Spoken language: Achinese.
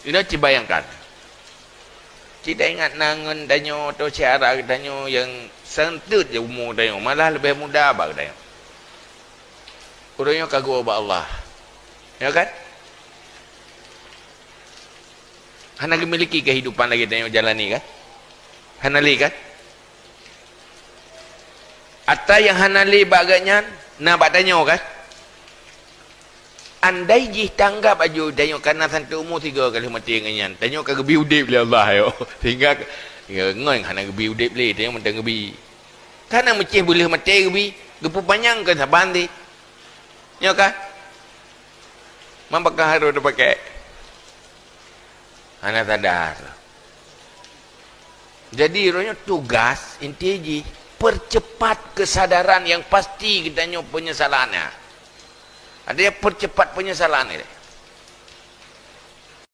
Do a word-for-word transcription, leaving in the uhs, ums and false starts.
Ina ci bayangkan. Ci ingat na ngon tanyoe atau syara tanyoe nyang seuteut je umu tanyoe, malah leubeh muda bak tanyoe. Ureuëng nyoe ka geuwoe bak Allah. Ya kan? Hana geumiliki kehidupan lagi tanyoe jalani kan? Hana lé kan? Ata nyang hana lé bak geuhnyan na bak tanyoe kan? Andai jih tanggap aju tanyoe kana sampai umu tiga kali maté ngon nyan, tanyoe ka geubi udeb lé Allah yo. Sehingga ya, ngon hana geubi udeb lé, tanyoe mantong geubi. Kana meucih beuleuh maté geubi, geupeupanyang keu saban deh. Nyoe kan? Mambakah harus dipakai. Hana sadar. Jadi, roh nyoe tugas inti jih percepat kesadaran yang pasti geutanyoe penyesalannya. Ada yang percepat penyesalan ni.